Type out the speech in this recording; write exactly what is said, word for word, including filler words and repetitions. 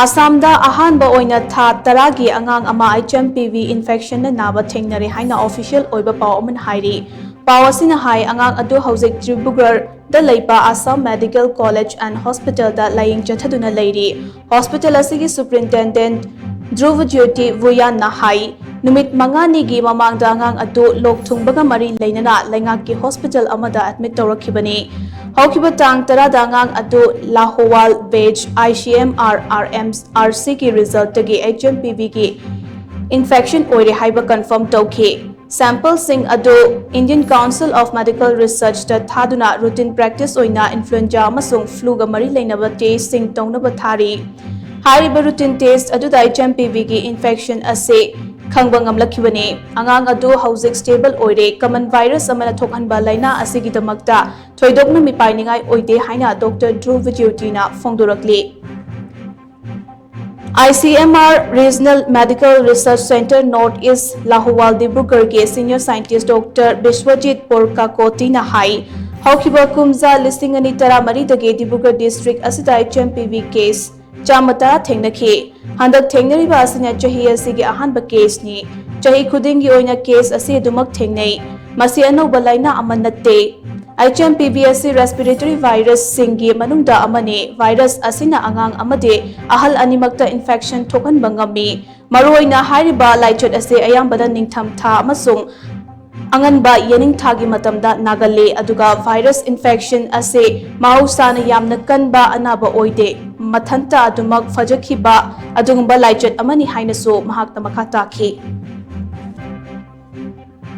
ꯑꯁꯥꯝꯗ ꯑꯍꯥꯟꯕ ꯑꯣꯏꯅ ꯊꯥ ꯇꯔꯥꯒꯤ ꯑꯉꯥꯡ ꯑꯃ H M P V infectionꯅ ꯅꯥꯕ ꯊꯦꯡꯅꯔꯦ ꯍꯥꯏꯅ official ꯑꯣꯏꯕ ꯄꯥꯎ ꯑꯃꯅ ꯍꯥꯏꯔꯤ꯫ ꯄꯥꯎ ꯑꯁꯤꯅ ꯍꯥꯏ, ꯑꯉꯥꯡ ꯑꯗꯨ ꯍꯧꯖꯤꯛ ꯗꯤꯕ꯭ꯔꯨꯒꯔꯗ ꯂꯩꯕ Assam Medical College and Hospitalꯗ ꯂꯥꯌꯦꯡ ꯆꯠꯊꯗꯨꯅ ꯂꯩꯔꯤ꯫ Hospital ꯑꯁꯤꯒꯤ superintendent ꯙ꯭ꯔꯨꯕ ꯖ꯭ꯌꯣꯇꯤ ꯚꯨꯌꯥꯟꯅ ꯍꯥꯏ, ꯅꯨꯃꯤꯠ ꯃꯉꯥꯅꯤꯒꯤ ꯃꯃꯥꯡꯗ ꯑꯉꯥꯡ ꯑꯗꯨ ꯂꯣꯛ ꯊꯨꯡꯕꯒ ꯃꯔꯤ ꯂꯩꯅꯅ ꯂꯩꯉꯥꯛꯀꯤ hospital ꯑꯃꯗ admit ꯇꯧꯔꯛꯈꯤꯕꯅꯤ꯫ ꯍꯧꯈꯤꯕ ꯇꯥꯡ ꯇꯔꯥꯗ ꯑꯉꯥꯡ ꯑꯗꯨ ꯂꯥꯍꯣꯋꯥꯜ ꯕꯦꯖ I C M R R M R Cꯒꯤ resultꯇꯒꯤ H M P Vꯒꯤ infection ꯑꯣꯏꯔꯦ ꯍꯥꯏꯕ confirm ꯇꯧꯈꯤ꯫ Sampleꯁꯤꯡ ꯑꯗꯨ Indian Council of Medical Researchꯇ ꯊꯥꯗꯨꯅ routine practice ꯑꯣꯏꯅ influenza ꯑꯃꯁꯨꯡ fluꯒ ꯃꯔꯤ ꯂꯩꯅꯕ testꯁꯤꯡ ꯇꯧꯅꯕ ꯊꯥꯔꯤ꯫ ꯍꯥꯏꯔꯤꯕ routine test ꯑꯗꯨꯗ H M P Vꯒꯤ infection ꯑꯁꯤ ꯈꯪꯕ ꯉꯝꯂꯛꯈꯤꯕꯅꯤ꯫ ꯑꯉꯥꯡ ꯑꯗꯨ ꯍꯧꯖꯤꯛ stable ꯑꯣꯏꯔꯦ꯫ Common virus ꯑꯃꯅ ꯊꯣꯛꯍꯟꯕ ꯂꯥꯏꯅꯥ ꯑꯁꯤꯒꯤꯗꯃꯛꯇ ꯊꯣꯏꯗꯣꯛꯅ ꯃꯤꯄꯥꯏꯅꯤꯡꯉꯥꯏ ꯑꯣꯏꯗꯦ ꯍꯥꯏꯅ Doctor Dhruv Jyotꯤꯅ ꯐꯣꯡꯗꯣꯔꯛꯂꯤ꯫ I C M R Regional Medical Research Centre North East Lahoal Dibrugarhꯒꯤ senior scientist Doctor Biswajit Borkakotiꯅ ꯍꯥꯏ, ꯍꯧꯈꯤꯕ ꯀꯨꯝꯖꯥ ꯂꯤꯁꯤꯡ ꯑꯅꯤ ꯇꯔꯥꯃꯔꯤꯗꯒꯤ ꯗꯤꯕ꯭ꯔꯨꯒꯔ district ꯑꯁꯤꯗ H M P V case ꯆꯥꯝꯃ ꯇꯔꯥ ꯊꯦꯡꯅꯈꯤ꯫ ꯍꯟꯗꯛ ꯊꯦꯡꯅꯔꯤꯕ ꯑꯁꯤꯅ ꯆꯍꯤ ꯑꯁꯤꯒꯤ ꯑꯍꯥꯟꯕ caseꯅꯤ꯫ ꯆꯍꯤ ꯈꯨꯗꯤꯡꯒꯤ ꯑꯣꯏꯅ case ꯑꯁꯤ ꯑꯗꯨꯃꯛ ꯊꯦꯡꯅꯩ꯫ ꯃꯁꯤ ꯑꯅꯧꯕ ꯂꯥꯏꯅꯥ ꯑꯃ ꯅꯠꯇꯦ꯫ H M P V ꯑꯁꯤ respiratory virusꯁꯤꯡꯒꯤ ꯃꯅꯨꯡꯗ ꯑꯃꯅꯤ꯫ Virus ꯑꯁꯤꯅ ꯑꯉꯥꯡ ꯑꯃꯗꯤ ꯑꯍꯜ ꯑꯅꯤꯃꯛꯇ infection ꯊꯣꯛꯍꯟꯕ ꯉꯝꯃꯤ꯫ ꯃꯔꯨꯑꯣꯏꯅ ꯍꯥꯏꯔꯤꯕ ꯂꯥꯏꯆꯠ ꯑꯁꯤ ꯑꯌꯥꯝꯕꯅ ꯅꯤꯡꯊꯝ ꯊꯥ ꯑꯃꯁꯨꯡ ꯑꯉꯟꯕ ꯌꯦꯅꯤꯡꯊꯥꯒꯤ ꯃꯇꯝꯗ ꯅꯥꯒꯜꯂꯤ, ꯑꯗꯨꯒ virus infection ꯑꯁꯤ ꯃꯍꯧꯁꯥꯅ ꯌꯥꯝꯅ ꯀꯟꯕ ꯑꯅꯥꯕ ꯑꯣꯏꯗꯦ꯫ ꯃꯊꯟꯇ ꯑꯗꯨꯃꯛ ꯐꯖꯈꯤꯕ ꯑꯗꯨꯒꯨꯝꯕ ꯂꯥꯏꯆꯠ ꯑꯃꯅꯤ ꯍꯥꯏꯅꯁꯨ ꯃꯍꯥꯛꯅ ꯃꯈꯥ ꯇꯥꯈꯤ꯫